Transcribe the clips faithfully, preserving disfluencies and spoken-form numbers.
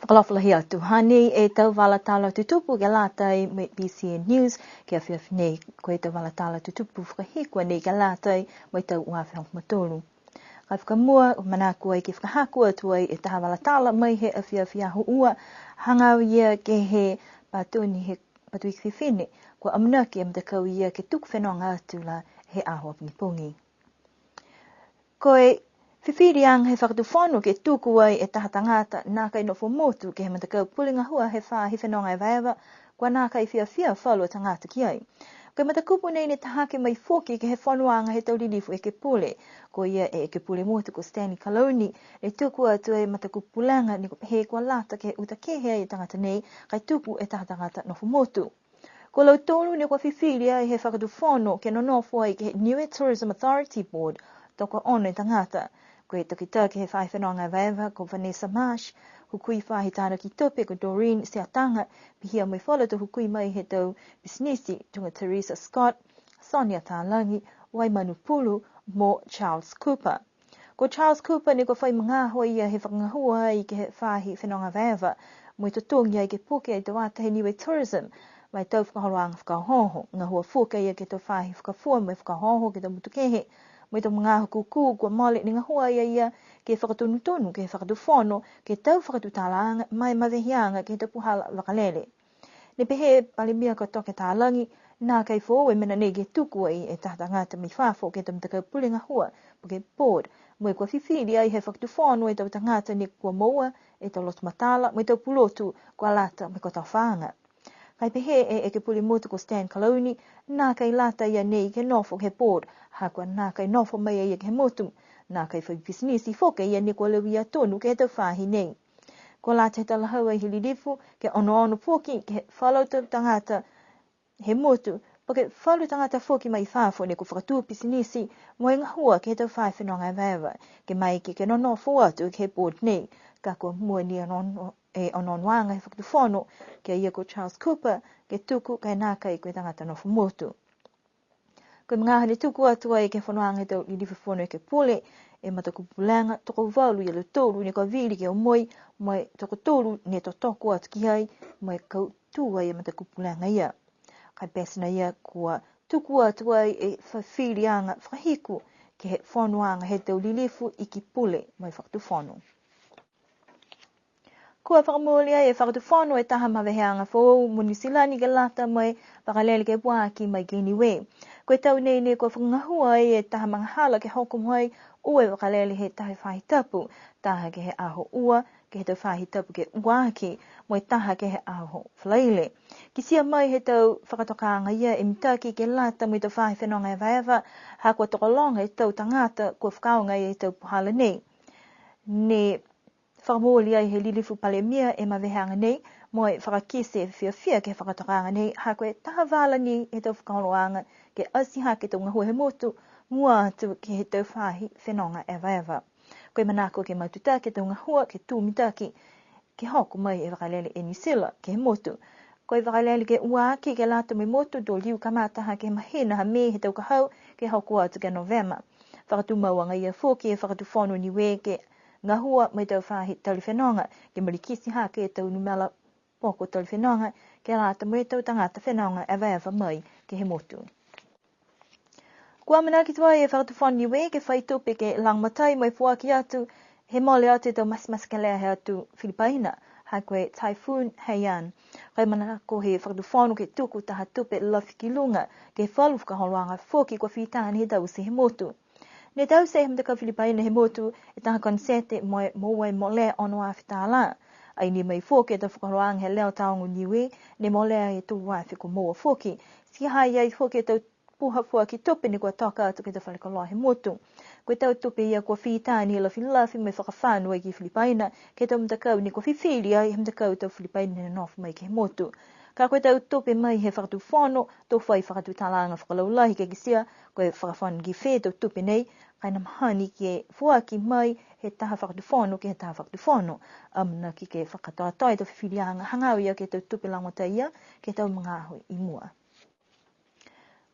Fakaalofa lahi atu. Hanei e tau vala tala tutupu ke lata mo e B C N News, ke he afiafi nei. Ko e tau vala tala tutupu fakahiku a nei ke lata mo e tau ua afe hogofulu ma tolu. Ka e fakamua, manako ai ke fakahako atu ai e taha vala tala mai he afiafi Aho Ua, hagaao ia ke he patoni he Patuiki Fifine, kua amanaki e matakau ia ke tuku fenoga atu la he aho pogipogi. Ko e fifiliaga he Fakatufono ke tuku ai e taha tagata nākai nofo motu ke he matakau pule gahua he faahi fenoga evaeva, kua nākai fiafia falu a tagata ki ai. Ko e matakupu nei ne tahake mai foki ke he fonoaga he tau lilifu ekepule. Ko ia e ekepule motu ko Stanley Kalauni, ne tuku atu e matakupu pulega ne kua pehē kua lata ke uta kehe ai e tagata nei, ka e tuku e taha tagata nofo motu. Ko lautolu ne kua fifili ai he Fakatufono ke nonofo ai ke he Niue Tourism Authority Board, tokoono e tagata. Ko e takitaki he faahi fenoga evaeva ko Vanessa Marsh, hukui faahi tānaki tupe ko Doreen Siataga, pihia mo e falu tau hukui mai he tau pisinisi, tuga Teresa Scott, Sonia Talagi, Waimanu Pulu, mo Charles Cooper. Ko Charles Cooper ne kua fai magaaho a ia he fakagahua ai ke he faahi fenoga evaeva, mo e totogi ai ke puke ai e tau ata he Niue Tourism, mo e tau fakaholoaga fakaohooho, gahua foki a ia ke he tau faahi fakafua mo e fakaohooho ke he tau motu kehe, mo e tau magaaho kūkū kua mole ne gahua ai a ia ke fakatonutonu ke he Fakatufono, ke he tau fakatutalaaga, mo e maveheaga ke he tau puhala vakalele. Ne pehē e Palemia ko Toke Talagi, nākai foou e mena nei ke tuku ai e taha tagata mai fafo ke he tau matakau pule gahua, po ke board, mo e kua fifili ai he Fakatufono e tau tagata ne kua moua e tau loto matala, mo e tau pulotu kua lata mo e kotofaaga. Ka e pehē e ekepule motu ko Stan Kalauni, nākai lata a ia nei ke nofo ke he board, ha kua nākai nofo mai a ia ke he motu, nākai fai pisinisi foki a ia ne kua lauia tonu ke he tau faahi nei. Kua lata he talahau ai he lilifu, ke onoono foki ke he falu tau tagata he motu, po ke falu tagata foki mai fafo ne kua fakatū pisinisi, mo e gahua ke he tau faahi fenoga evaeva, ke maeke ke nonofo atu ke he board nei, ka kua mua ni e onoono, e onoonoaga he Fakatufono, ki a ia ko Charles Cooper, ke tuku ka e nākai ko e tagata nofo motu. Ko e magaaho ne tuku atu ai ke he fonoaga he tau lilifu fono ekepule, e matakupu pulega, tokovalu ia lautolu ne kua vili ke omoi, mo e tokotolu ne totoko atu ki ai, mo e kautū ai e matakupu pulega ia. Ka e pete nā ia kua tuku atu ai e fifiliaga fakahiku ke he fonoaga he tau lilifu iki pule mo e Fakatufono. Kua fakamooli ai e Fakatufono e taha maveheaga foou mo Niu Silani ke lata mo e vakalele ke puaki mai ki Niue. Ko e tau nei ne kua fakagahua ai e taha magahala ke hoko mai ua e vakalele he taha faahi tapu, taha ke he Aho Ua, ke he tau faahi tapu ke ua aki, mo e taha ke he Aho Falaile. Kitia mai he tau fakatokaaga ia e mitaki ke lata mo e tau faahi fenoga evaeva, ha kua tokologa e tau tagata kua fakaaoga e tau puhala nei. Ne fakamooli ai he lilifu Palemia e maveheaga nei, mo e fakakite e fiafia ke he fakatokaaga nei, ha ko e taha vala ni he tau fakaholoaga ke ati hake e tau gahua he motu, mua atu ke he tau faahi fenoga evaeva. Ko e manako ke matutaki e tau gahua ke tū mitaki, ke hoko mai e vakalele Air New Zealand ke he motu. Ko e vakalele ke ua aki ke lata mo e motu, to liu kamata hake he mahina ha Me he tau ka hau, ke hoko atu ke Novema. Fakatumau agaia foki e Fakatufono Niue ke gahua mo e tau faahi tali fenoga, ke malikiti hake e tau numela poko tali fenoga, ke lata mo e tau tagata fenoga evaeva mai ke he motu. Kua amanaki tuai e Fakatufono Niue ke fai tupe ke lagomatai mo e foaki atu, he mole atu e tau matematekelea he atu Filipaina, ha ko e Typhoon Haiyan. Ka e manako he Fakatufono ke tuku taha tupe lafi ki luga, ke he falu fakaholoaga foki kua fita ni he taute he motu. Ne taute he matakau Filipaina he motu e taha konisete mo e moua e molea ono afe tālā. Ai ni mai foki e tau fakaholoaga he Leo Taogo Niue, ne molea e tolu afe kua moua foki. Ti ha i ai foki e tau puha foaki tupe ne kua toka atu ke he tau fale koloa he motu. Ko e tau tupe ia kua fita ni e lafilafi mo e fakafano ai ki Filipaina, ke he tau matakau ne kua fifili ai he matakau tau Filipaina ne nofo mai ke he motu. Ka ko e tau tupe mai he Fakatufono, to fai fakatutalaaga fakalaulahi ke kitia, ko e fakafano ki fē e tau tupe nei, ka e na mahani ke foaki mai he taha Fakatufono ke he taha Fakatufono. Amanaki ke fakakatoatoa e tau fifiliaga hagaao ia ke he tau tupe lagomatai ia, ke he tau magaaho i mua.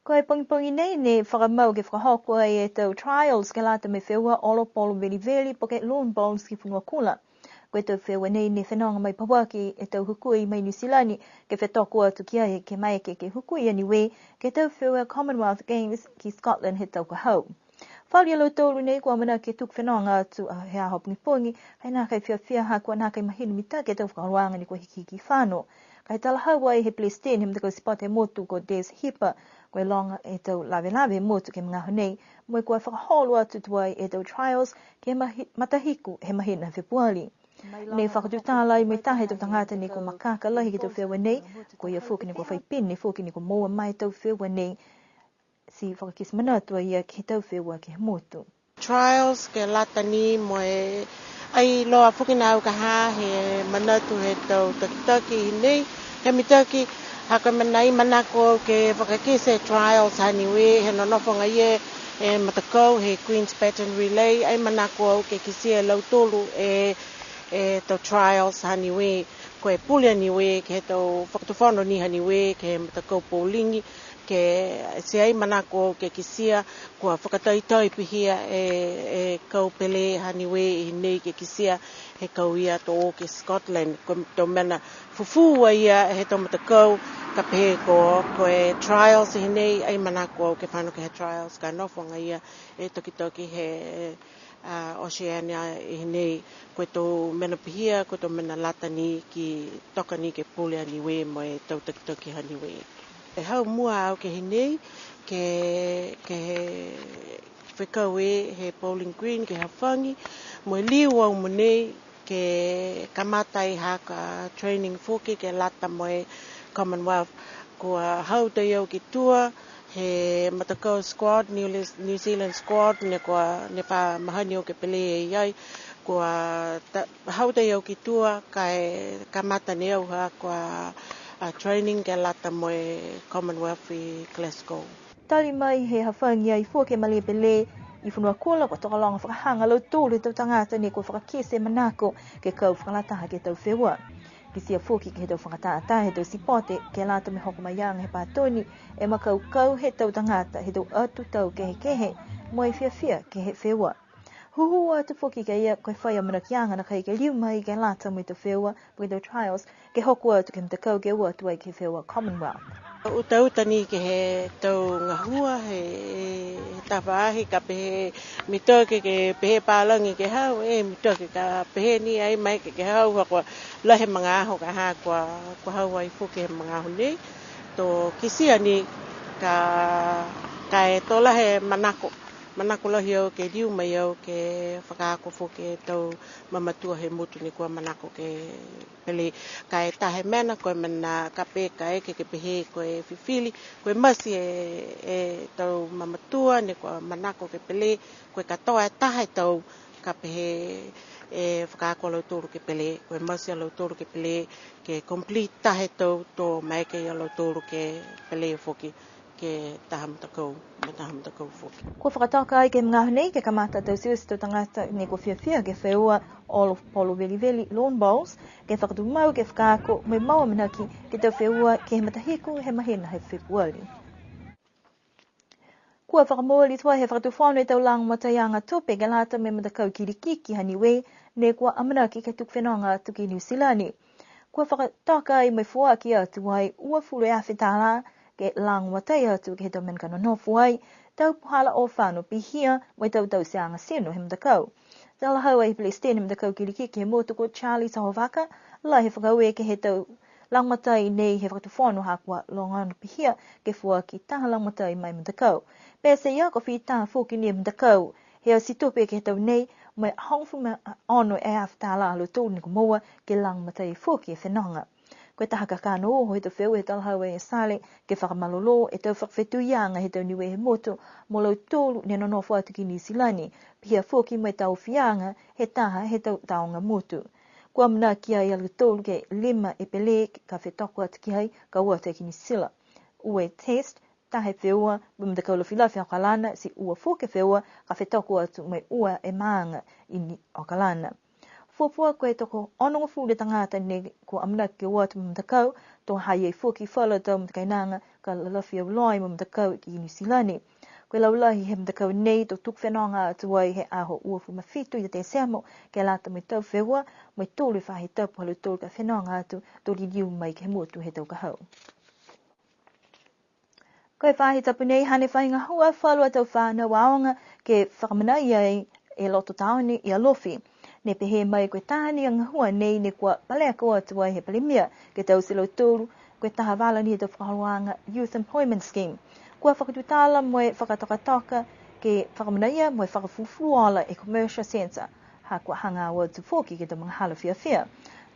Ko e pogipogi nei ne fakamau ke fakahoko ai e tau trials ke lata mo e feua olo polo veliveli po ke lawn bowls ki Fonuakula. Ko e tau feua nei ne fenoga mai pauaki e tau hukui mai Niu Silani, ke fetoko atu ki ai ke maeke ke hukui a Niue ke he tau feua Commonwealth Games ki Scotland he tau ka hau. Falu ia lautolu nei kua amanaki ke tuku fenoga atu he aho pogipogi, ha nākai fiafia ha kua nākai mahino mitaki e tau fakaholoaga ne kua hikihiki fano. Ka e talahau ai he Pelesiteni he matakau sipote he motu ko Des Hipa, ko e loga e tau lavelave he motu ke he magaaho nei, mo e kua fakaholo atu tuai e tau trials ke he mahi-, matahiku he mahina Fepuali. Ne fakatutala ai mo e taha he tau tagata ne kua makaka lahi ke he tau feua nei, ko ia foki ne kua fai pine foki ne kua moua mai e tau feua nei. Ti fakakite manatu a ia ke he tau feua ke he motu. Trials ke lata ni mo e ai loa foki na au ka ha he manatu he tau takitaki i nei, he mitaki ha ko e mena ai manako au ke fakakite trials ha Niue, he nonofo agaia e matakau he Queen's Baton Relay, ai manako au ke kitia e lautolu e, e tau trials ha Niue, ko e pule a Niue, ke he tau fakatufono ni ha Niue, ke he matakau poligi, ke ti ai manako au ke kitia, kua fakataitai pihia e, e kau pele ha Niue i nei ke kitia he kau ia to o ke Scotland, ko e tau mena fufū a ia he tau matakau, ka pehē ko, ko e trials i nei, ai manako au ke fano ke he trials, ka nofo agaia e takitaki he, a, Oceania i nei, ko e tau mena pihia, ko e tau mena lata ni ki toka ni ke pule a Niue mo e tau takitaki ha Niue. E hau mua au ke he nei, ke, ke he fekau e he Bowling Green, ke hafagi, mo e liu au mo nei, ke kamata ai ha ka training foki ke lata mo e Commonwealth. Kua hau tai au ki tua, he matakau squad, New, New Zealand squad, ne kua, ne fa mahani au ke pele e ai. Kua ta, hau tai au ki tua, ka e kamata ne au ha kua, a, training ke lata mo e Commonwealth i Glasgow. Tali mai he hafagi ai foki e malē pele i Fonuakula, kua tokologa fakahaga a lautolu he tau tagata ne kua fakakite manako ke kau fakalataha ke he tau feua. Kitia foki ke he tau fakatātā he tau sipote, ke lata mo e hoko mai aga he pātoni e makaukau he tau tagata he tau atu tau kehekehe, mo e fiafia ke he feua. Hūhū atu foki ki a ia ko e fai amanakiaga nākai ke liu mai ke lata mo e tau feua, po ke tau trials, ke hoko atu ke he matakau ke o atu ai ke he feua Commonwealth. Utauta ni ke he tau gahua he, he tafaahi ka pehē mitaki ke pehē palagi ke hau, e mitaki ka pehē ni ai maeke ke hau, ha kua lahi e magaaho ka ha kua, kua hau ai foki he magaaho nei. To kitia ni ka, ka e to lahi e manako, manako lahi au ke liu mai au ke fakaako foki e tau mamatua he motu ne kua manako ke pele. Ka e taha e mena, ko e mena ka pehē kaeke ke pehē ko e fifili, ko e mati e, e tau mamatua ne kua manako ke pele, ko e katoa e taha e tau ka pehē e fakaako a lautolu ke pele, ko e mati a lautolu ke pele, ke complete taha e tau to maeke ia lautolu ke pele foki ke taha matakau, mo e taha matakau foki. Kua fakatoka ai ke he magaaho nei ke kamata tauteute e tau tagata ne kua fiafia ke he feua Olo Polo Veliveli Lawn Bowls, ke fakatumau ke fakaako mo e mau amanaki ke he tau feua ke he matahiku he mahina he Fepuali. Kua fakamooli tuai he Fakatufono e tau lagomataiaga tupe ke lata mo e matakau kilikiki ha Niue, ne kua amanaki ke tuku fenoga atu ki Niu Silani. Kua fakatoka ai mo e foaki atu ai uafulu e afe tālā ke lagomatai atu ke he tau mena ka nonofo ai, tau puhala o fano pihia mo e tau tauteaga tino he matakau. Talahau ai he Pelesiteni he matakau kilikiki he motu ko Charlie Tahovaka, lahi e fakaaue ke he tau lagomatai nei he Fakatufono ha kua logona pihia ke foaki taha lagomatai ma e matakau. Pete ia kua fita foki ni e matakau he ati tupe ke he tau nei, mo e hogofulu ma ono e afe tālā a lautolu ne kua moua ke lagomatai foki e fenoga. Ko e taha kakano uho he tau feua he talahau e Sale, ke fakamalolō e tau fakafetuiaga he tau Niue he motu mo lautolu ne nonofo atu ki Niu Silani, pihia foki mo e taofiaga he taha he tau taoga motu. Kua amanaki ai a lautolu ke lima e pele ka fetoko atu ki ai, ka o atu ki Niu Sila. Ua e test, taha e feua mo e matakau lafilafi Okalana, ti ua foki e feua ka fetoko atu mo e ua e maaga i ni Okalana. Fuafua ko e tokoono gofulu e tagata ne kua amanaki ke o atu mo e matakau, to ha ha i ai foki falu a tau matakainaga ka lalafi auloa mo e matakau ki Niu Silani. Ko e laulahi he matakau nei, to tuku fenoga atu ai he aho uafulu ma fitu ia Tesemo, ke lata mo e tau feua, mo e tolu e faahi tapu ha lautolu ka fenoga atu, to liliu mai ke he motu he tau ka hau. Ko e faahi tapu nei, hane fai gahua falu a tau fanau aoga ke fakamanaia ai e loto taone i Alofi. Ne pehē mai ko e taha ni a gahua nei ne kua paleko atu ai he Palemia ke taute e lautolu, ko e taha vala ni he tau fakaholoaga Youth Employment Scheme. Kua fakatutala mo e fakatokatoka ke fakamanaia mo e fakafulufuluola e Commercial Centre, ha kua hagaao atu foki ke he tau magahala fiafia.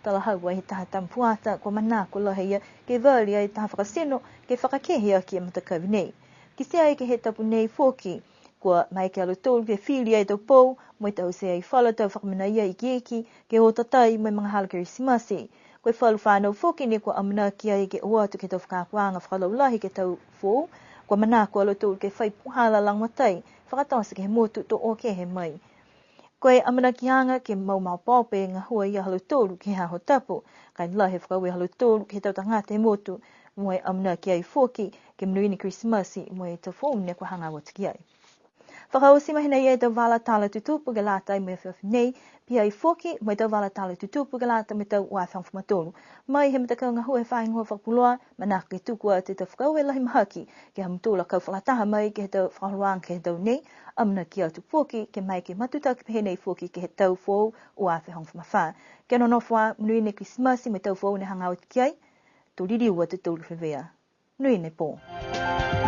Talahau ai he taha tama fuata, kua manako lahi a ia ke vali ai taha fakatino ke fakakehe aki e matakavi nei. Kitia ai ke he tapu nei foki, kua maeke a lautolu ke fili ai e tau pou, mo e taute ai falu a tau fakamanaia ikiiki, ke o tatai mo e magahala Kerisimasi. Ko e falu fanau foki ne kua amanaki ai ke o atu ke he tau fakaakoaga fakalaulahi ke he tau foou, kua manako a lautolu ke fai puhala lagomatai, fakatote ke he motu to o kehe mai. Ko e amanakiaga ke mau maopoopo e gahua ia ha lautolu ke he aho tapu, ka e lahi e fakaaue ha lautolu ke he tau tagata he motu, mo e amanaki ai foki ke monuina e Kerisimasi mo e tau foou ne kua hagaao atu ki ai. Fakaoti mai hinei e tau vala tala tutupu ke lata mo e afiafi nei, pihia foki mo e tau vala tala tutupu ke lata mo e tau ua afe hogofulu ma tolu. Mai he matakau gahua he faahi gahua fakapuloa, manako ke tuku atu e tau fakaaue lahi mahaki ke he ha mutolu a kau fakalataha mai ke he tau fakaholoaga ke he tau nei, amanaki atu foki ke maeke ke matutaki pehē nei foki ke he tau foou ua afe hogofulu ma fā. Kia nonofo ā, monuina e Kerisimasi mo e tau foou ne hagaao atu ki ai, to liliu atu e tolu fevea. Monuina e pō.